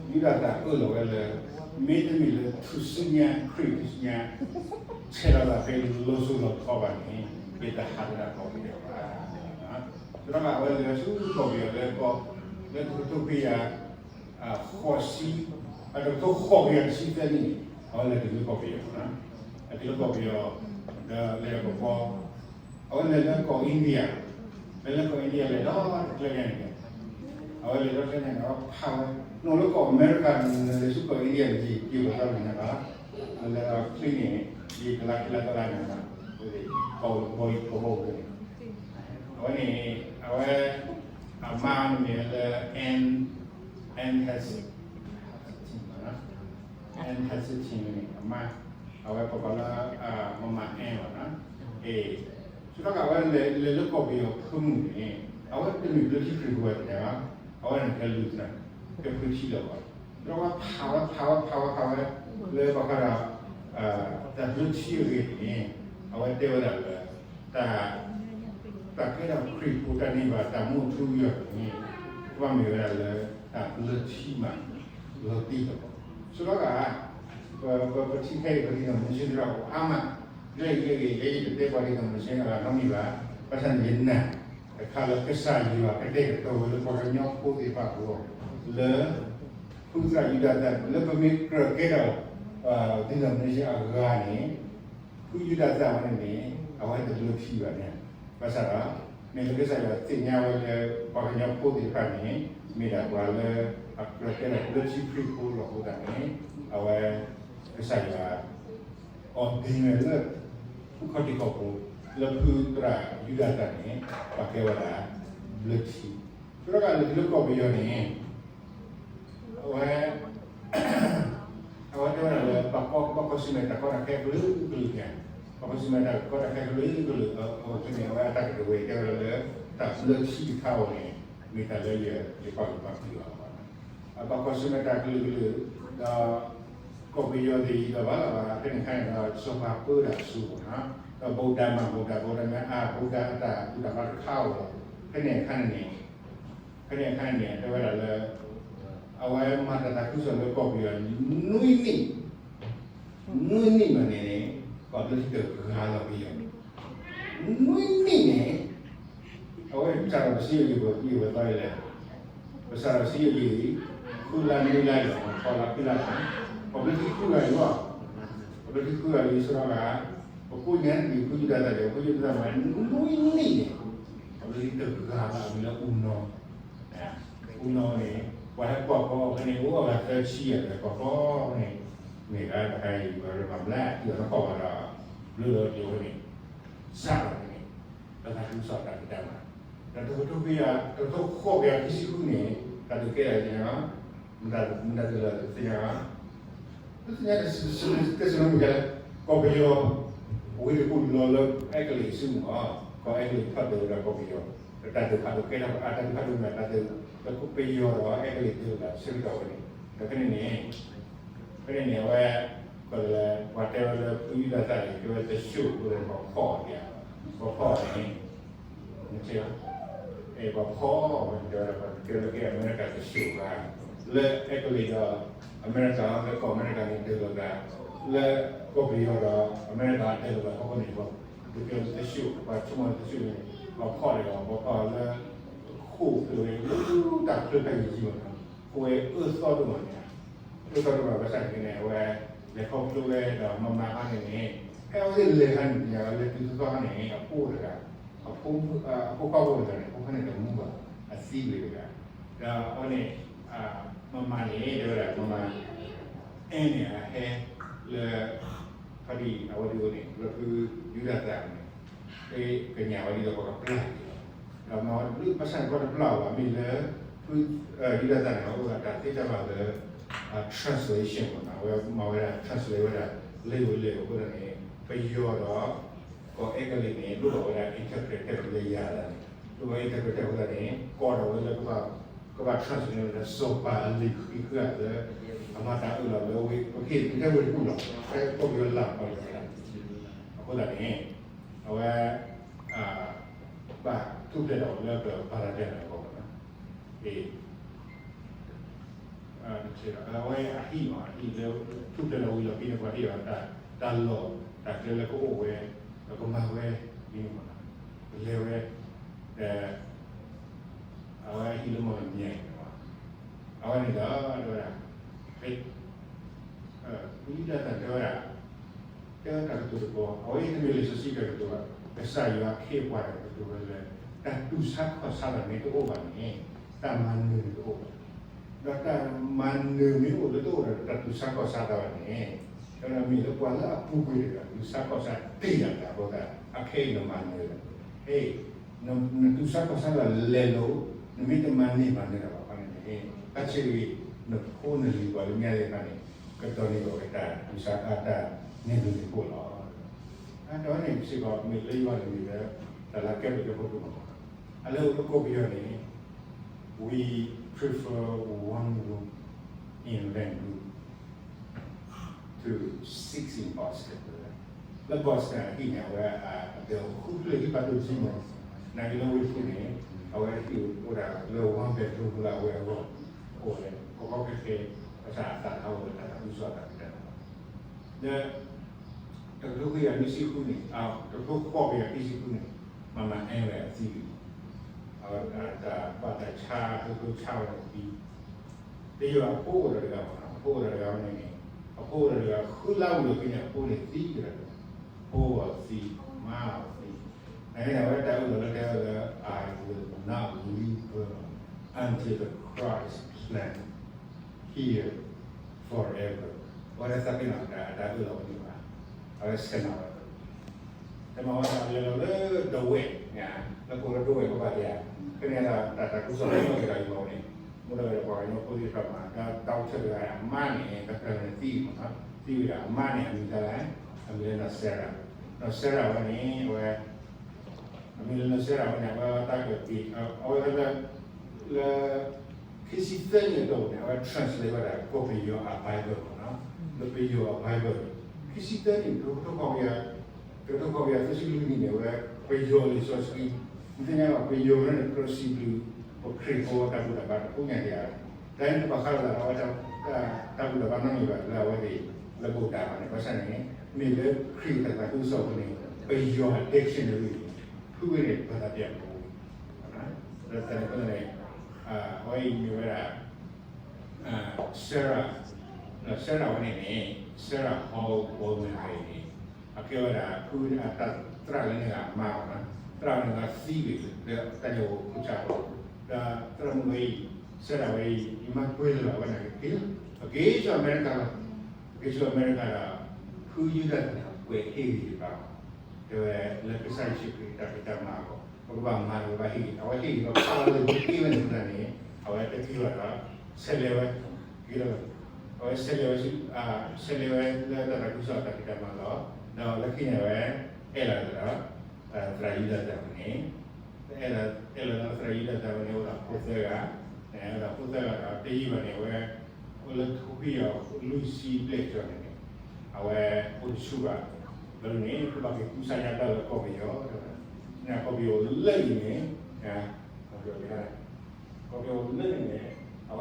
ယူဒၤသၣ်အၢၣ်လီၤဝဲလၢ မ့တမ့ၢ်လၢထူၣ်စုညါ ခရံာ်ထူၣ်စုညါ ဆဲးလီၤသးဖဲလီၤစိၤလီၤထီဘၣ်န့ၣ် ယတဟးသဒၣ်ကီၢ်ပယီၤဘၣ်. သရၣ်မး အဝဲလဲၤဆူကီၢ်ပယီၤလၢကီၢ် လၢတကထိခွံကယၤ ဃိးဆံ အတကထိဃိးကယၤတဆံသၢနံၣ်န့ၣ် အဝဲလဲၤတုၤလၢကီၢ်ပယီၤ, အတုၤလၢကီၢ်ပယီၤ ဒီးလဲၤဒီးကဘီ, အဝဲလဲၤလၢကီၢ် India, လဲၤလၢကီၢ် India လဲၤဒီးတကျဲညါန့ၣ်, အဝဲလဲၤဒီးတကျဲညါန့ၣ် အဝဲဖးဝဲ, နအိၣ်လၢကီၢ်အမဲရကၤန့ၣ် နလဲၤဆူကီၢ် India န့ၣ် ယံာ်ယံာ်ပသီန့ၣ်ဘၣ်, နလဲၤဒီးချံန့ၣ် ယံာ်ကလးချံလးကလးန့ၣ်ဘၣ်, ကီၢ်ကဘီကဘီန့ၣ်, အဝဲန့ၣ် အဝဲ အမါန့ၣ်မ့ၢ်လၢ Anne, Anne Heseltine, Anne Heseltine န့ၣ် အမါ, အဝဲပှၤကိးလၢ မမ Anne ဘၣ်နီၤ, အ့ၣ်, ဆူထီၣ်က့ၤအဝဲလဲၤလၢကီၢ်ပယီၤဖၢမုၢ်န့ၣ် အဝဲတမ့ၢ်ဘျၢထံခရံာ်ဖိဘၣ်တဂၤ, အဝဲန့ၣ်ကဲ Lutheran, ကဲဖုထံလီၤဘၣ်, ဒီးအဝဲဖးဝဲဖးဝဲဖးဝဲဖးဝဲ လၢဘၣ်ဃးဒီး တၢ်ဘျၢထံအဂ့ၢ်န့ၣ် အဝဲတဲဝဲဒၣ်လၢ တၢ် တၢ်ကဲထီၣ်ခရံာ်ဖိတၢ်န့ၢ်ဘၣ်တၢ်မူအထူအယိာ်န့ၣ် ကဘၣ်မ့ၢ်ဝဲဒၣ်လၢတၢ်ဘျၢထံမးလီၤတံၢ်လီၤ. ဆိကမိၣ် ပ ပထံၣ်ခဲအံၤ ပ denomination သရၣ်အိၣ်အါမး, လၢအံၤလၢအဂ့ၤ ယဲယတတဲပှၤ denomination အဂၤနီတမံၤဘၣ်, ဘၣ်ဆၣ်န့ၣ်ယနာ် တခါလၢကစၢ်ယွၤကတဲာ်ကတီၤဝဲလၢပှၤကညီဖိသ့ၣ်တဖၣ်အဂီၢ် လၢ ဖုသရၣ်ယူဒၤသၣ် လၢပမ့ၢ်ကြၢးကဲထီၣ် denomination အဂၤန့ၣ် ဖုယူဒၤသၣ်ဝဲန့ၣ်န့ၣ် အဝဲတဘျၢထံဘၣ်န့ၣ်, ဘၣ်ဆၣ်ဒီး မ့ၢ်လၢကစၢ်ယွၤသ့ၣ်ညါဝဲလၢ ပှၤကညီဖိသ့ၣ်တဖၣ်န့ၣ် မ့ၢ်ဒၣ်ပှၤလၢ အကြၢးကဲထီၣ်ဘျၢထံခရံာ်ဖိလီၤအဃိသတးန့ၣ် အဝဲ ကစၢ်ယွၤ ordain ဝဲလၢ ဖုခီၣ်ထံးခီၣ်ဘိ လၢဖုသရၣ်ယူဒၤသၣ်န့ၣ် ပှၤကဲဝဲဒၣ် ဘျၢထံ, ဆိကမိၣ် လဲၤတုၤလၢကီၢ်ပယီၤန့ၣ် အဝဲ အဝဲတဲဝဲဒၣ်လၢ ဘၣ်ကီ ဘၣ်ကီဆူမဲာ်တၢ်ကီတၢ်ခဲကလုာ်ကလုာ်န့ၣ်, ဘၣ်ကီဆူမဲာ်တၢ်ကီတၢ်ခဲကလုာ်ကလုာ် အဃိန့ၣ် အဝဲအတၢ်ကတိၤဝဲ တဲဝဲဒၣ်လၢ တၢ်ဘျၢထံတခါအံၤန့ၣ် မ့ၢ်တၢ်လၢယ ယပာ်လုၢ်ပာ်ပှ့ၤအီၤလီၤ. အဘၣ်ကီဆူမဲာ်တၢ်ကလုာ်ကလုာ် ဒီး ကီၢ်ပယီၤသ့ၣ်တဖၣ်လၢ်ဘၣ် ဖဲန့ၣ်အခါန့ၣ်ဒီး စီၤပၤပၢတၢ်အစိၤမ့ၢ်နီၤ, ဒီး ဗုဒ္ဓ မ့ၢ် ဗုဒ္ဓ ဗုဒ္ဓ မ့ၢ် အ ဗုဒ္ဓ အတၢ်ဘူၣ်တၢ်ဘါတခါအံၤလီၤ. ဖဲန့ၣ်အခါန့ၣ်န့ၣ် ဖဲန့ၣ်အခါန့ၣ်န့ၣ် တဲဝဲဒၣ်လၢ အဝဲမၤတၢ်သးခုကစီၣ်လၢကီၢ်ပယီၤန့ၣ် နွံနံၣ် နွံနံၣ်မ့ၢ်န့ၣ်န့ၣ် ကီၢ်ဘျၢထံတဂၤလီၤပယီၤန့ၣ် နွံနံၣ်န့ၣ် အဝဲစးထီၣ်ပစံးယိၤက့ၤပှၤသံဝဲသီအံၤလဲၣ်, ပစးထီၣ်စံးယိၤက့ၤ ဃုလါနွံလါယီၤ ဃိးလါခွံလါ, ကီၢ်ဘျၢထံဃုဂၤအံၤလီၤ, ကီၢ်ဘျၢထံဃုဂၤအံၤ ဆိကမိၣ် ပကိးညါန့ၣ် ဖုယူဒၤသၣ်ဒီး ဖုယူဒၤသၣ်မး နွံနံၣ်န့ၣ် ကီၢ်ဘျၢထံတဂၤလၢအမံၤလၢအူနီၢ် အူနီၢ်န့ၣ် ပှၤဟဲကွၢ်ကီဖဲန့ၣ် အိၣ်အဂၤသၢဆံယၤဒီး ကွၢ်ကီန့ၣ် မ့ၢ်ဂၤတခါအံၤ ပှၤရၤမၤဘျါ ထံၣ်အီၤနကီၢ်ဘၣ်ဒီး ဘျုးလီၤက့ၤဝဲန့ၣ် စးထီၣ်န့ၣ် ပသးခုကစီၣ်တၢ်ဖံးတၢ်မၤ ဒီးတကထိခွံကယၤ တကထိဃိးကယၤခံဆံဃုန့ၣ် တၢ်ဒုးကဲထီၣ်သ့ၣ်ညါလီၤ, မတၤဒုးလဲၣ်သ့ၣ်ညါလီၤ, သ့ၣ်ညါတစဲးဖိမုၣ်ကဲလၢ ကီၢ်ပယီၤ ဝ့ၢ်တကူၣ်လီၤလၢအဲကလံးဆူမ့ၢ် ကီၢ်အဲကလံးထီၣ်ဒုးဝဲဒၣ်ကီၢ်ပယီၤ, ဒီးတၢ်ဒုးဖးဒိၣ်ကဲထီၣ် အတၢ်ဒုးဖးဒိၣ်မ့ၢ်တၢ်ဒုး ပယီၤဒီးအဲကလံးဒုးဝဲဒၣ်ဆၢကတီၢ်ဝဲန့ၣ်, ဒီးဖဲန့ၣ်န့ၣ် ဖဲန့ၣ်န့ၣ် အဝဲ ကီၢ်လဲၣ် ပှၤတဲဝဲလၢဖုယူဒၤသၣ်န့ၣ် ကဲဝဲတၡိၣ်အဃိန့ၣ် ပှၤဖီၣ်အီၤဒံး, ပှၤဖီၣ်အီၤန့ၣ် နထံၣ်လီၤ, ပှၤဖီၣ်အီၤဝဲန့ၣ် တဲဝဲဒၣ်ပှၤတဲဝဲလၢကဲအမဲရကၤတၡိၣ်ဂၤ, လၢအဲကလံးဒီး အမဲရကၤ လၢကီၢ်အမဲရကၤန့ၣ်ဒုးလိာ်သး, လၢကီၢ်ပယီၤဒီးအမဲရကၤဒုးလိာ်သးအဃိန့ၣ် ပှၤကဲတၡိၣ် ပှၤဆိကမိၣ်တၡိၣ်န့ၣ် ပှၤဖီၣ်န့ၣ်ဒီး ပှၤဖီၣ်လၢ ခိၣ်ဖျိဝဲ တၢ်ဖျိဖဲယံာ်ယံာ်ဘၣ်နီၤ, ခိၣ်ဝဲအၢသီဒိၣ်မးန့ၣ်, အၢသီဒိၣ်မးဘၣ်ဆၣ်န့ၣ်န့ၣ် အဝဲ လဲၤခီဖျိဝဲဒီးမၤမၤခါန့ၣ်န့ၣ် ဖဲအဝဲသ့ၣ်လဲၤခါန့ၣ် လဲၤတုၤသီခါန့ၣ် အဖိတဂၤ အဖိခွါဖိတဂၤန့ၣ် အဖိခွါန့ၣ်တမူဘၣ် အသံဝံၤတဂၤ, ဒီးအဝဲန့ၣ် မၤမၤန့ၣ် တဲဝဲဒၣ် မၤမၤ အဲန့ၣ် အဟဲလၢ ဖါတံၢ်အဝဲဒၣ်န့ၣ် လၢဖုယူဒၤသၣ်န့ၣ် ကညးဝဲဒ်သိးပှၤကပျၢ်က့ၤလီၤ, ဒီးမၤဝဲတဘျုး ဘၣ်ဆၣ်န့ၣ် ပှၤတပျၢ်အီၤဘၣ် မ့ၢ်လၢ ဖုယူဒၤသၣ်န့ၣ် အအိၣ်ဒီးတၢ်သ့တၢ်ဘၣ်လၢ translation မ့ၢ်နီၤ, အဝဲမၤဝဲဒၣ် translate ဝဲဒၣ် လၢယိၤလၢယိၤအဃိသတးန့ၣ် ပယီၤဒီး ကီၢ်အဲကလံးန့ၣ် လိၣ်ဘၣ်ဝဲဒၣ် interpreter လၢယၤသးန့ၣ် လိၣ်ဘၣ် interpreter အဃိသတးန့ၣ် ကိးထီၣ်ဝဲလၢ ကဘၣ် translate န့ၢ်ဝဲဒၣ် စီၤပၤအလံာ်ဃံးဃုဂၤလၢ အမၤတၢ်အၢၣ်လီၤလၢဝ့ၢ် ပကဟ့ၣ်က့ၤထဲဝ့ၢ်တကူၣ်လီၤ ဖဲကီၢ်ပယီၤလၢ်ပှၤလၢၤဝဲဒၣ်, အဃိသတးန့ၣ် အဝဲ ဘၣ်ထူၣ်ဖျဲးထီၣ်လၢပပာ်လီၤတဲာ်လီၤကီးမ့ၢ်နီၤ, အ့ၣ် အဝဲအဟံၣ်မ့ၢ် အဟံၣ်လၢ ထူၣ်ဖျဲးလီၤဝံၤလီၤဖဲန့ၣ် ပှၤဟ့ၣ်အီၤတၢ် တၢ်လီၢ် တၢ်ကျဲလၢကအိၣ်ဝဲ ဒီးကမၤဝဲ ဒ်န့ၣ်မ့ၢ်နီၤ, ကလဲၤဝဲ ဒီး အဝဲအဟံၣ်လၢမီၢ်လမၠဲၣ်န့ၣ်မ့ၢ် အဝဲန့ၣ်ဒီး တဲဝဲဒၣ် ဖဲ လၢတၢ်တဲဝဲဒၣ် တဲဝဲတၢ်ကတိၤတကိး အဝဲအံၤတမ့ၢ်လံာ်စီဆှံတၢ်ကတိၤဘၣ်, ကစၢ်ယွၤခ့အပှၤတၢ်ကတိၤဝဲလၢ တၢ်တူၢ်ဆါခီၣ်ဆါတၢ်မ့ၢ်တအိၣ်ဘၣ်န့ၣ် တၢ်မၤနၢၤန့ၣ်တအိၣ်ဘၣ်. ဒီးတၢ်မၤနၢၤမ့ၢ်အိၣ်လၢတအိၣ်ဒီးတၢ်တူၢ်ဆါခီၣ်ဆါတၢ်ဘၣ်န့ၣ် ဒီးမ့ၢ်လၢပှၤလၢအပူၤကွံာ်တဂၤ တူၢ်ဆါခီၣ်ဆါတ့ၢ်တၢ်အဃိသတး အခဲအံၤနမၤနၢၤလီၤ. ဟဲ နတူၢ်ဆါခီၣ်ဆါတၢ်လဲၤလိၤ, နမ့ၢ်တမၤန့ၢ်မၤနၢၤတၢ်ဘၣ်ခီန့ၣ်န့ၣ် တၢ်ဆံးတဂ့ၤ နဖိနလံၤပှၤလၢညါသ့ၣ်တဖၣ်န့ၣ် ကဒိးန့ၢ်ဘၣ်ဝဲတၢ်တူၢ်ဆါအတၢ်န့ၢ်ဘျုးန့ၢ်ဖှိၣ်လီၤ. အတၢ်ဝဲန့ၣ်စ့ၢ်ကီး မ့ၢ်လၢယွၤတမံၤလၢ တၢ်လၢကဲဘျုးကဲဖှိၣ်ဒိၣ်မး, အလၢအကီၢ်ပယီၤန့ၣ် we prefer one room in Rangoon to six in Boston. လၢ Boston အဟံၣ်န့ၣ် အဝဲအဒၢးဃုဖျၢၣ်ဟံၣ်ဘၣ်ဒိၣ်တဆံမး, နာ်က့လၢဝ့ၢ်တကူၣ်န့ၣ် အဝဲဟံၣ်အိၣ်ဒၣ်လၢ one bedroom လၢအဝဲအဂီၢ် အိၣ်ဝဲ ကီကီခဲခဲ ဘၣ်ဆၣ်အသးဟးအိၣ်လၢတၢ်သးခုကစီၣ်အတၢ်ဖံးတၢ်မၤ လၢ တကထိခွံကယၤနွံဆံဃုန့ၣ် တကထိဃိးကယၤခံဆံဃုန့ၣ် မၤမၤအဲၣ်ဝဲအသံန့ၣ် အတၢ်ဘၣ်တၢ်ဆါ တကထိဆါဝဲန့ၣ်သံ, တယိၤအဖိအိၣ်ဒီးတဂၤမး အဖိအိၣ်ဒီးတဂၤဝဲန့ၣ်န့ၣ် အဖိအိၣ်ဒီးတဂၤ ဃုလါဝံၤလီၤခံန့ၣ် အဖိန့ၣ်သံကဒီး ဖိအီၤသံ မါအီၤသံ, နာ်က့န့ၣ် အဝဲတၢ်အုၣ်လီၤလၢတဲဝဲလၢ I will not leave her until the Christ plan here forever. အဝဲဒၣ်သးပ့ၤနီၣ်တၢ် အတၢ်အုၣ်လီၤဝဲန့ၣ်ဘၣ်, အဝဲဆဲးမၤဝဲ တမၤဝဲဒၣ်လဲၤလီၤလၢဒဝဲၢ်, လၢပအိၣ်လၢဒဝဲၢ်ကဘၣ်ဒံးဧါ, ဖဲန့ၣ်ဒၣ်တၢ် တၢ်ကူစၢ်သးဘၣ်က့ၤဒီးယဂီၢ်န့ၣ်, မ့ၢ်ဒၣ်ဝဲဒၣ်ပှၤကညီဖိသ့ၣ်တဖၣ်မၤ ဒီးတၢ်အိၣ်ဆၢတဂၤအမါန့ၣ် တၢ်တဂၤန့ၣ်သံမး, သံဝဲဒၣ်အမါန့ၣ် အမံၤတၢ်လဲၣ်, အမံၤလၢနီၢ်စဲရၣ်, နီၢ်စဲရၣ်ဝဲန့ၣ် အဝဲ အမံၤလၢနီၢ်စဲရၣ်ဝဲန့ၣ် အဝဲတၢ်ကပ့ၤ အဝဲလၢ လၢ ခံဆံသၢနံၣ်အတီၢ်ပူၤန့ၣ် အဝဲ translate ဝဲဒၣ်ကီၢ်ပယီၤအ Bible မးနီၤ, လၢပယီၤအ Bible န့ၣ် ခံဆံသၢနံၣ် တကထိဃိးကယၤ တကထိဃိးကယၤသၢဆံလွံၢ်နံၣ်န့ၣ် အဝဲပယီၤလံာ်စီဆှံ, နသ့ၣ်ညါလီၤ ပယီၤန့ၣ် ကြၢးစံးဘျုး ပခရံာ်ဖိတၢ်ဘူၣ်တၢ်ဘါတဖုညါဒံးဧါ, တၢ်န့ၣ်တဘၣ်ဃးလိာ်သးဒီးအဝဲ တၢ်ဘူၣ်တၢ်ဘါနီတမံၤဘၣ် လၢအဝဲသ့ၣ် လၢကအိၣ်တၢ်ဘၣ်န့ၣ် ဘၣ်ဆၣ်န့ၣ် မ့ၢ်လၢခရံာ်တၢ်သးခုကစီၣ်အပူၤန့ၣ် ပယီၤအ dictionary န့ၣ် ဖုဝဲန့ၣ် ပတၢ်ပျၢ်ပူၤ လၢတၢ်န့ၣ်အဃိသတးန့ၣ် အဝဲအံၤမ့ၢ်ဝဲဒၣ် Sarah, Sarah ဝဲန့ၣ်န့ၣ် Sarah Hall Bowman ဝဲအံၤန့ၣ် အကဲဝဲဒၣ် ဖုတၢ်သရၣ်လၢန့ၢ်ဂၤအမါဘၣ်နီၤ, သရၣ်န့ၢ်ဂၤသံဝဲ လၢတၢ်ညိၣ်ဖိခိၣ်ဆၣ်ဖိ, ဒီးသရၣ်မုၣ်ဝဲအံၤ Sarah ဝဲအံၤ ယမၤကွဲးလၢၤဘၣ်ဝဲန့ၣ်က့ၤလီၤ, ပက့ၤဆူအမဲရကၤလီၤ, ပက့ၤဆူအမဲရကၤဒီး ဖုယူဒၤန့ၣ် ကွဲးဟ့ၣ်ဂံၢ်ဘါ တဲဝဲ လၢကစၢ်ယ့ၣ်ၡူးခရံာ်တၢ်ဖံးတၢ်မၤအဂီၢ် ပကဘၣ်မၤဒီးပဘၣ်ဟ့ၣ်ဂံၢ်, အဝဲဟ့ၣ်ဂံၢ်ဘါဖးလၢပက့ၤဝဲန့ၣ်အဃိသတးန့ၣ် အဝဲတက့ၤဘၣ်ဒီး ဆဲးလဲၤဝဲ, က့ၤလီၤ, အဝဲဆဲးလဲၤဝဲဆူ ဆဲးလဲၤဝဲလၢတၢ်သးခုကစီၣ်တၢ်ဖံးတၢ်မၤအဂီၢ်, ဒီးလၢခံန့ၣ်ဝဲ အဲၣ်လီၤဒီး သရၣ်ယူဒၤတၢ်ဝဲန့ၣ် အဲၣ်လီၤဒီးသရၣ်ယူဒၤတၢ်ဝဲန့ၣ် အိၣ်ဒီးဖိသၢဂၤ, အိၣ်ဒီးဖိသၢဂၤဒီး တယံာ်ဘၣ်န့ၣ် အဝဲ အိၣ်လၢထိခွံကယၤလွံၢ်ဆံဘျဲၣ်ကီၢ်န့ၣ်န့ၣ် အ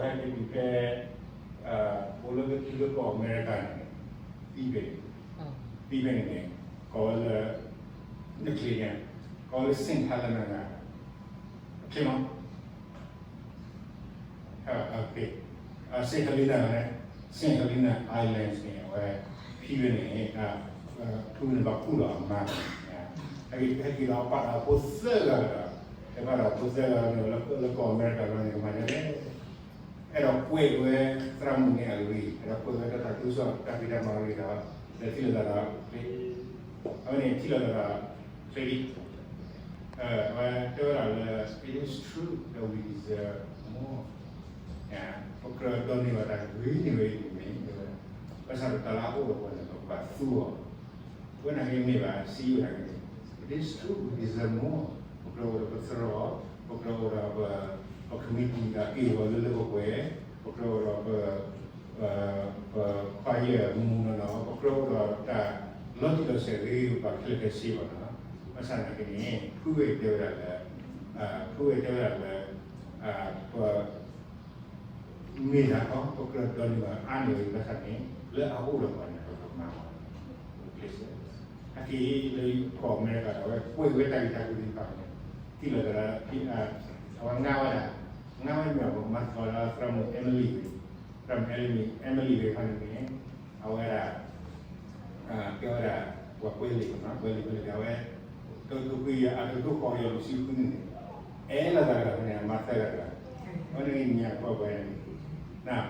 ဝဲအိၣ်တဆူၣ်ဘၣ်, ဘၣ်မနုၤန့ၣ် ကဘၣ်က့ၤကူစါညါတၢ်လၢကီၢ်ပယီၤ, ကီၢ်ပယီၤလၢအံၤန့ၣ် ကီၢ်ပယီၤလၢအံၤန့ၣ် အဝဲဟဲက့ၤတုၤဖဲ အိၣ်လၢကထံလၢကီၢ်အမဲရကၤန့ၣ် သံဖဲန့ၣ်, သံဖဲန့ၣ်န့ၣ် ကိးဝဲလၢ နချ့ညါ, ကိးဝဲလၢ Saint Helena နချ့မး Saint Helena န့ၣ် Saint Helena Islands န့ၣ် အဝဲ ဖံဝဲန့ၣ် ဖုန့ၣ်ဘၣ်ကူၣ်ဒီးအမါန့ၣ် ဟဲက့ၤဒီးပာ်ဒီးဖိသၢဂၤဒီး ဟဲပာ်ဒီးဖိသၢဂၤန့ၣ် လၢကီၢ်အမဲရကၤလီၤန့ၣ် ကမၤညါလဲၣ် အဲၣ်ဒိးကွဲးဝဲသရၣ်မုၣ်န့ၣ်အဂ့ၢ်, အဲၣ်ဒိးကွဲးဝဲတၢ်သးခုကစီၣ်တၢ်ဖံးတၢ်မၤအဂ့ၢ်ဒီး လဲၤထံၣ်လိာ်သးဒီး အဝဲန့ၣ်ထံၣ်လိာ်သးဒီး ချ့ဒံ အဝဲတဲဝဲဒၣ်လၢ it is true that we deserve more, ပကြၢးဒိးန့ၢ်ဘၣ်တၢ်ဂ့ၤန့ၢ်ဝဲအံၤတမံၤ, ဘၣ်ဆၣ်ဒီးတၢ်လၢအအိၣ်ဒီးပှၤန့ၣ် ပကဘၣ်သူအီၤ, ဝဲန့ၣ်က့မ့ၢ်ဘၣ် စံးဝဲဒၣ်က့ၤန့ၣ် it is true we deserve more, ပကြၢးအိၣ်ဒီးပသရိာ်, ပကြၢးအိၣ်ဒီးပ committee အက့ၢ်အဂီၤလၢလၢပှဲၤပှဲၤ, ပကြၢးအိၣ်ဒီးပ ပ choir မူနီၢ်နီၢ်, ပကြၢးအိၣ်ဒီးတၢ်လီၤတံၢ်လီၤဆဲးဂ့ၤဂ့ၤဘၣ်ခဲလၢာ်ခဲဆ့ဘၣ်နီၤ, ဘၣ်ဆၣ်သနာ်က့န့ၣ် ဖုဝဲတဲဝဲဒၣ်လၢ ဖုဝဲတဲဝဲဒၣ်လၢ ပ မ့ၢ်ဒၣ်ကီး ပကြၢးဒိးန့ၢ်ဘၣ်အါန့ၢ်ဝဲဘၣ်ဆၣ်န့ၣ် လၢအအိၣ်ဒီးပှၤန့ၣ် ပကမၤအီၤ ဟဲက့ၤလၢကီၢ်အမဲရကၤဒီး အဝဲကွဲးဝဲတၢ်ဂ့ၢ်တၢ်ကျိၤသ့ၣ်တဖၣ်န့ၣ် ထံၣ်လိာ်သးဒီး အဝဲငါဝဲဒၣ် ငါဝဲမ့ၢ်ပမၤသကိးဒီးသရၣ်မုၣ် Emily သရၣ်မုၣ် Emily သ့ၣ်တဖၣ်န့ၣ်န့ၣ် အဝဲဒၣ် ကဲဝဲဒၣ် ပှၤကွဲးလံာ်နီၤ, ကွဲးလံာ် ကွဲးလံာ်ဒၣ်ဝဲ တကထိခွံကယၤ အတကထိဃိးကယၤလွံၢ်ဆံခွံနံၣ်န့ၣ် အဲၣ်လိာ်သးကဒီးဖဲန့ၣ် အမၤသၢဂၤတဂၤ, အဝဲန့ၣ်ညါကွၢ်ပှဲၤန့ၣ်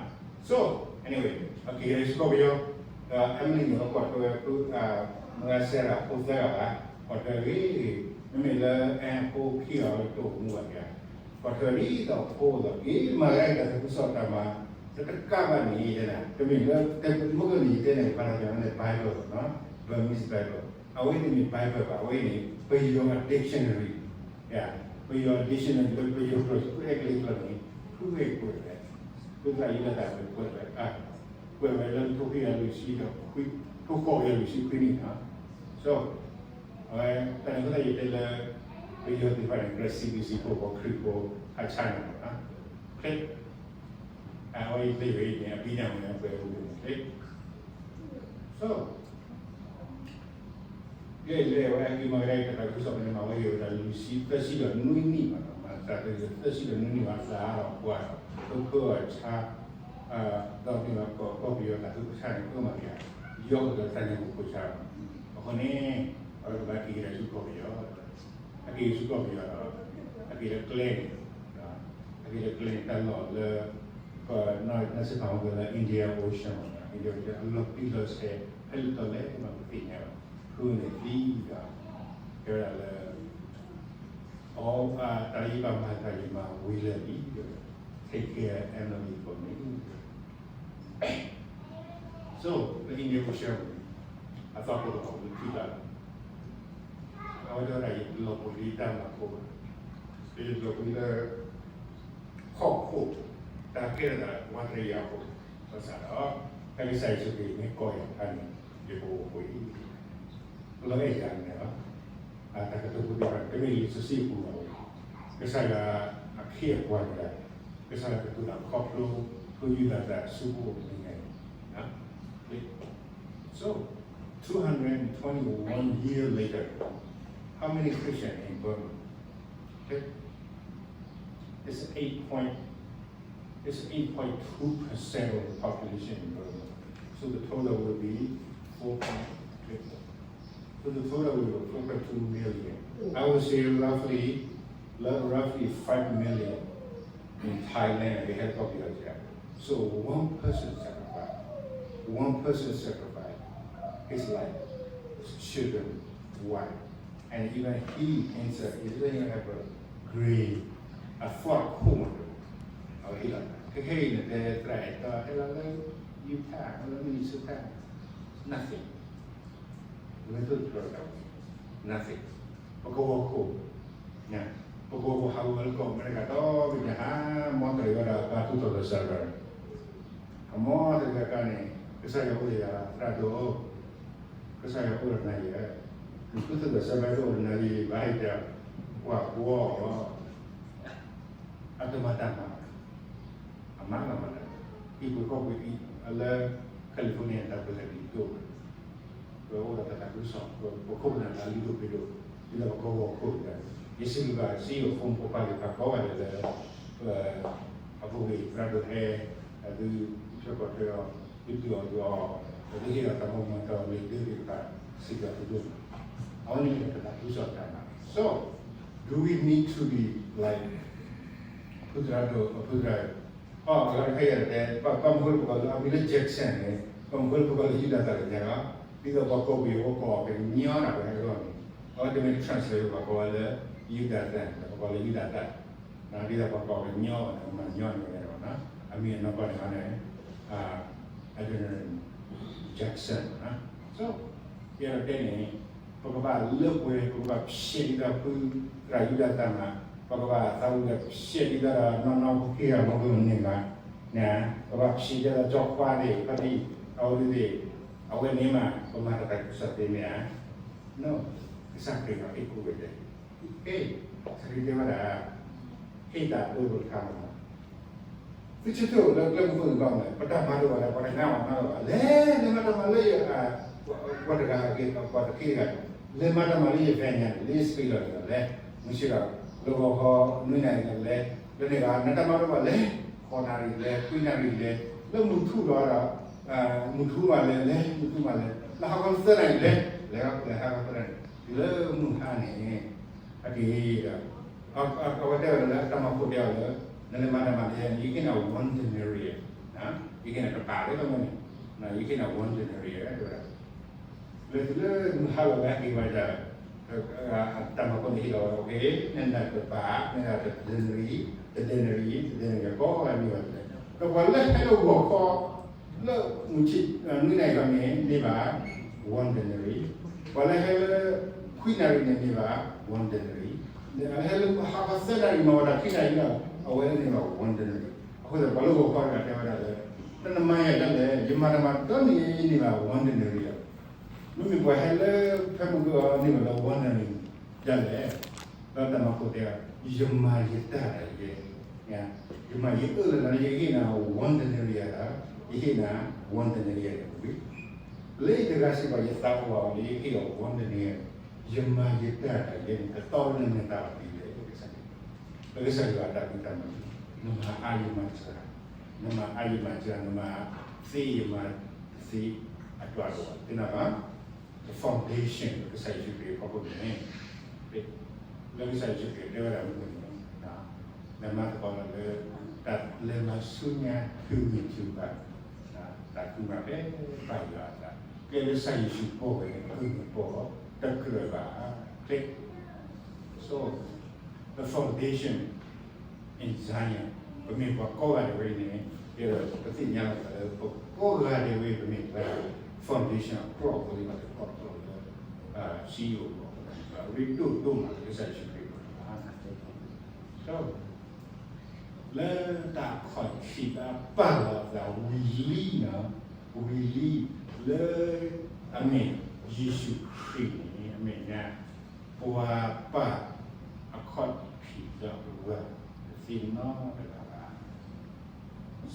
So anyway, အက့ၤကဒါဆူကီၢ်ပယီၤ, Emily န့ၣ် အကွၢ်ထွဲဝဲ မုၢ်ဂၤစဲးဒၣ်ဖိသၢဂၤဘၣ်, ကွၢ်ထွဲဂ့ၤ, မ့မ့ၢ်လၢအဲဖိခံဂၤအံၤတအိၣ်မူဘၣ်ဧါ, ကွၢ်ထွဲဒ်သိးဖိအသိး က့ၤမၤဂ့ၤတၢ်သးခုကစီၣ်တၢ်မၤ တကးဘၣ်န့ၣ် တမ့ၢ်လၢ တမ့ၢ်ကန့ၣ် ယတဲန့ၣ် ပှၤတဂၤန့ၣ် Bible နီၤ, Burmese Bible, အဝဲန့ၣ်မ့ၢ် Bible ဘၣ်, အဝဲန့ၣ် ပယီၤအ dictionary, ပယီၤ dictionary လၢပယီၤကျိာ် ဖုအဲကလံးကျိာ်န့ၣ် ဖုအဲကွဲးဝဲ, ဖုသရၣ်ယူဒၤသၣ်ဝဲကွဲးဝဲ, ကွဲးဝဲလၢတကထိခွံကယၤလွံၢ်ဆံဒီး တကထိဃိးကယၤလွံၢ်ဆံခွံနံၣ်နီၤ, So အဝဲ တၢ်န့ၣ်အဃိသတးယတဲလၢ ပယီၤသ့ၣ်တဖၣ်န့ၣ် ကြၢးစံးဘျုးစံးဖှိၣ်ပှၤခရံာ်ဖိအဆၢန့ၣ်လီၤ. ချ့, အဝဲအံၤသ့ၣ်ဝဲအံၤန့ၣ် အဘံၣ်န့ၣ်ဝဲပှဲၤအိၣ်န့ၣ်ချ့, So ယဲလဲၤဝဲအက့ၤမၤကဒါက့ၤတၢ်သးခုကစီၣ်ဖဲန့ၣ် မၤဝဲယဲၢ်ဝဲဒၣ်လွံၢ်ဆံ သၢဆံဒီးနွံနံၣ်ဘၣ်နီၤ, မၤသးသၢဆံဒီးနွံနံၣ်ဘၣ် သးဒီးပှၤ တဖၢအီၤဆါ ဒီးန့ၣ်ကီၢ်ပယီၤတၢ်သူၣ်ကဆါန့ၣ် ကမၤက့ၤ ယီကဒီးတၢ်န့ၣ်ကီၢ်ဖိဆါ, အဃိန့ၣ် အဝဲကဘၣ်က့ၤကဒါဆူကီၢ်ပယီၤ, အက့ၤဆူကီၢ်ပယီၤဒီး အက့ၤလၢကျဲန့ၣ်, အက့ၤလၢကျဲန့ၣ် တၢ်လီၢ်လၢ ပနၢ်စ့ၢ်ကီးလၢ India Ocean မ့ၢ် India Ocean အလီၤတံၢ်လီၤဆဲး ဖဲလဲၣ်တီလဲၣ်မးပသ့ၣ်ညါဘၣ်, ဖုန့ၣ်သံဒီး တဲဝဲဒၣ်လၢ အတၢ်လၢယဘၣ်မၤတၢ်ယမၤဝံၤလၢာ်လံ, take care Emily for me. So the India Ocean အသီခိၣ်တခီပူၤထံၣ်ဘၣ်လီၤ, အဝဲတဲဝဲဒၣ်ယတလီၤပှီၢ်လံတၢ်မၤခိၣ်ဘၣ်, ယတလီၤပှီၢ်လၢ ဟီၣ်ခိၣ် တၢ်ကဲထီၣ်သးဝးတရံးယၤအဃိ, ဘၣ်ဆၣ်ဒီး ဖဲကစၢ်ယ့ၣ်ၡူးခရံာ်မ့ၢ်ကိးယၤအခါန့ၣ် ယကအိၣ်ဖှိၣ်အံၤ, လီၤအဲၣ်ယၤန့ၣ်လီၤ. တၢ်ကတိၤဖိသ့ၣ်တဖၣ်န့ၣ် တမ့ၢ်လံာ်စီဆှံအပူၤဘၣ်, ကစၢ်ယွၤအခ့အပှၤတဂၤ, ကစၢ်ယွၤကတိၤတၢ်ခီဖျိ ဖိယူဒၤသၣ်အစုပူၤအပူၤန့ၣ် So, two hundred twenty-one year later, how many Christian in Burma? Okay? It's eight point, it's eight point two percent of the population in Burma. So the total will be four point, so the total will be four point two million. I would say roughly, roughly five million in Thailand, they have population. So one person sacrifice, one person sacrifice his life, his children, wife, and even he himself, he doesn't even have a grave, a fork ခိၣ်မး, အဝဲဟ့ၣ်လီၤ, ခဲခဲအံၤန့ၣ် တဲသရၣ်အဲၣ်တီ ဟဲလီၤလၢ Utah, ဟဲလီၤလၢ Minnesota, nothing. လၢသိၣ်တြီၤတၢ်ဝဲ nothing. ပကဝီၤခိၣ်, ပကဝီၤခိၣ်ဟးဂီၤလၢကီၢ်အမဲရကၤဒီဘ့ၣ်ညါ ဟးမီတရံးဝဲဒၣ် ပှၤသူၣ်ထီၣ်လၢ server, အမီတရံးအခါန့ၣ် ကစၢ်ယွၤအိၣ်ဒီးယၤ သရၣ်ဒိၣ်, ကစၢ်ယွၤအိၣ်ဒီးနၤယဲ, နသူၣ်ထီၣ်လၢ server တအိၣ်ဒီးနၤယဲ ဘၣ်ဟဲက ပှၤကဝီၤအီၤ အတမၤတၢ်မၤ အမၤလီၤမၤတၢ်, ဟံၣ်ပှ့ၤဃီပှ့ၤအံၤ အလၢ California တၢ်ပှ့ၤလၢဒ်သိး ပအိၣ်ဒီးတၢ်သးခုကစီၣ် ပခိၣ်ပနၢ်လၢအလုၢ်ဒိၣ်ပှ့ၤဒိၣ် ဒ်သိးပကဝီၤခိၣ်တဂၤ, ယစံးဘျုးဘၣ်စံယိၤဖိမုၣ်ဖိခွါသ့ၣ်တဖၣ်ကိးဂၤဒဲးလၢ အပူၤကွံာ်သရၣ်ဒိၣ်ဟဲ အသုဆၢကတီၢ်ထွဲအီၤ သုဒုးအီၤဒုးအီၤ အသုဟ့ၣ်အီၤတၢ်မၤမၤတၢ်အီၤလၢဒုးသ့ၣ်တဖၣ် စံးဘျုးသုဒိၣ်မး, အဝဲန့ၣ်မ့ၢ်တၢ်သးခုကစီၣ်တၢ်မၤ, So, do we need to be like ဖုသရၣ်ဒိၣ် ဖုသရၣ် အလီၢ်တခါယၤတဲ ဘၣ်မနုၤဃိလၢပကိးလၢ အမံၤလၢ Jackson န့ၣ် ဘၣ်မနုၤဃိလၢပကိးလၢယူဒၤသၣ်လၢညါလီၤ, ဒ်သိးပှၤကိးပယီၤဖိကိးကညီဒၣ်ဝဲအဂီၢ်န့ၣ် အဝဲတမ့ၢ် translate ပှၤကိးဝဲလၢယူဒၤသၣ် ပကိးလၢယူဒၤသၣ်, ဒ်သိးပှၤကိးကညီဘၣ်န့ၣ် မၤညီန့ၣ်ဝဲဒၣ် အမံၤအနီၢ်ကီၢ်န့ၣ်န့ၣ် Adoniram Judson, So ယအဲၣ်ဒိးတဲန့ၣ် ပကဘၣ်လၢပှဲၤ ပကဘၣ်ဖျဲးဒ်သိးဖုသရၣ်ယူဒၤသၣ်မး, ပကဘၣ်သးဝံၣ်ဒီးဖျဲးဒ်သိးဒီးနီၢ်နီၢ်ပခံဂၤမ့ၢ်ဂ့ၤမ့ၢ်န့ၣ်မး, ပကဘၣ်ဖျဲးဒ်သိးကၠီခွါသ့ၣ် ခီဒံၣ် အဝဲသ့ၣ် အဝဲန့ၣ်မး ပမၤတၢ်သးခုကစီၣ်သ့မ့ၢ်ဧါ, ကစၢ်ခရံာ်အဟ့ၣ်ကူၣ်ဝဲတဲ ဟ့ၣ်, ကစၢ်ခရံာ်တဲဝဲဒၣ် ဟ့ၣ်တၢ်ဒိတခါမး သုဆၢထၢၣ်လၢကျဲမုၢ်ခိၣ်န့ၣ်ဘၣ်မး ပတၢ်မၤဒိၣ်ဘၣ်ဒီး ပှၤတနါမၤမၤလီၤဘၣ် လဲၤ လဲၤမၤတၢ်မၤလၢယ ပှၤတဂၤအဂ့ၢ် ပှၤတက့ၢ်တဂၤန့ၣ် လဲၤမၤတၢ်မၤလၢယ vineyard န့ၣ် လၢယ space လီၤန့ၣ်ဒီး လဲၤ မုၢ်ဆ့ၣ်ဒီး လၢဂီၤခီ နွံနၣ်ရံၣ်ဒီးလဲၤ လၢန့ၣ်ဂၤ နတၢ်မၤဒိၣ်ဘၣ်လဲၤ ဃိးနၣ်ရံၣ်လဲၤ ခွံနၣ်ရံၣ်လဲၤ လၢမုၢ်ထူၣ်လီၤဒီး မုၢ်ထူၣ်မးလဲၤ လဲၤ မုၢ်ထူၣ်မးလဲၤ လၢဟါခီသၢနၣ်ရံၣ်လဲၤ, လဲၤဟါခီသၢနၣ်ရံၣ်, တုၤလၢမုၢ်ဟါန့ၣ်, အက့ၤဒီး, အဝဲတဲဝဲဒၣ်လၢ တၢ်မၤခိၣ်တဲအီၤလၢ နလဲၤမၤတၢ်မၤတယၤန့ၣ် ယဟ့ၣ်နၤ one denarius, ယဟ့ၣ်နၤတပာ်လၢမ့ၢ်န့ၣ်, ယဟ့ၣ်နၤ one denarius တဲဝဲဒၣ် လၢတုၤလၢမုၢ်ဟါလီၤဝဲဟဲက့ၤဝဲဒၣ်, တၢ်မၤခိၣ်န့ၣ်ဟ့ၣ်လီၤဝဲ, နတပာ်, နတ denarius, တ denarius, တ denarius ကိးဂၤန့ၢ်ဘၣ်, ဒီးပှၤလၢဟဲလၢဂီၤခီ, လၢမုၢ်ဆ့ၣ်နွံနၣ်ရံၣ်အံၤန့ၣ် န့ၢ်ဘၣ် one denarius, ပှၤလၢဟဲလၢ ခွံနၣ်ရံၣ်န့ၣ်န့ၢ်ဘၣ် one denarius, ဟဲလၢဟါခီသၢနၣ်ရံၣ်မၤဝဲဒၣ်ခံနၣ်ရံၣ်လီၤ, အဝဲန့ၢ်ဘၣ် one denarius, အဃိသတးပှၤလၢဂီၤခီတဂၤတဲဝဲဒၣ်လၢ, နမၤယၤဒ်လဲၣ်, ယမၤတၢ်မၤဒီနံၤန့ၢ်ဘၣ် one denarius လီၤ. မ့မ့ၢ်ပှၤဟဲလၢဖဲမုၢ်ကီန့ၢ်ဘၣ်လၢ one denarius ဒ်လဲၣ်, ဒီးတၢ်မၤခိၣ်တဲ, ယမၤယတၢ်ဒၣ်ယဲ, ယမၤယအၢၣ်လီၤလၢယဟ့ၣ်နၤ one denarius ဒီး, ယဟ့ၣ်နၤ one denarius န့ၣ်ဝံၤ, လၢယတဂၤစံးဘၣ်ယသးအိၣ်ဘၣ်အီၤလၢယဟ့ၣ်အီၤ one denarius, ယမၤယတၢ်ဒၣ်ယဲန့ၣ် ကတီၢ်လၢနတၢ်ဘၣ်ဒ်လဲၣ်, ကစၢ်ယွၤတၢ်ဘံၣ်တၢ်မၤ, နမၤအါယမၤစှၤ, နမၤအါယမၤစှၤ, နမၤသ့ယမၤသ့, အတၢ်ဒိၣ်သ့ၣ်နၤဘၣ်, the foundation လၢကစၢ်ယ့ၣ်ၡူးခရံာ်အဖီခိၣ်န့ၣ်, လၢကစၢ်ယ့ၣ်ၡူးခရံာ်တဲဝဲဒၣ်မနုၤန့ၣ်, နမၤသကိးလၢ တၢ်လဲၤမၤဆူညါ ဟုမုၢ်ထူဘၣ်, တၢ်ကူၣ်မၤဖဲပၢ်ယွၤအသး, ကဲလၢကစၢ်ယ့ၣ်ၡူးပီၢ်ဝဲန့ၣ် ကုၢ်မုၢ်ပီၢ်တကြၢးဘၣ်, ကျဲ, so, the foundation in Zion, ပမ့ၢ်ပှၤကိးဂၤဒဲးဝဲအံၤန့ၣ်, ဒီးပသ့ၣ်ညါလီၤလၢ ပကိးဂၤဒဲးဝဲ ပမ့ၢ်ပှၤ foundation အကျိာ်အဃိန့ၣ် ဘၣ်တၢ်ကိးကျိာ်လၢ စံယိၣ်အကျိာ်, ရ့ဒိၣ်ဒိၣ်မးလၢကစၢ်ယ့ၣ်ၡူးခရံာ်အပူၤ, လၢတၢ်ခီၣ်ထံးဘၣ်ပာ်လီၤအသးဝံၤလံန့ၣ်, ဝံၤလံ, လၢ အမ့ၢ်ယ့ၣ်ၡူးခရံာ်န့ၣ် အမဲာ်ညါ ပှၤပာ်အခီၣ်ထံးဒီးပဝဲ တသ့နီတဂၤဘၣ်.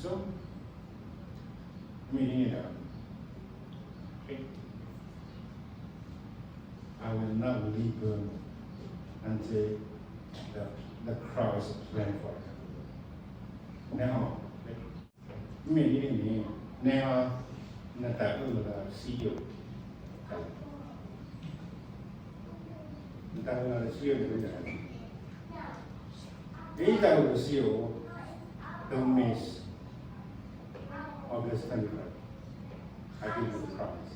So, မ့ၢ်န့ၣ်ဒီး I will not leave you until the, the cross plan for you. မ့ၢ်န့ၣ်န့ၣ်, န, နတၢ်အၢၣ်လီၤစံယိၣ်, နတၢ်အၢၣ်လီၤစံယိၣ်န့ၣ်, ဒ်တၢ်အၢၣ်လီၤစံယိၣ်, don't miss August twenty-five, I give you the promise.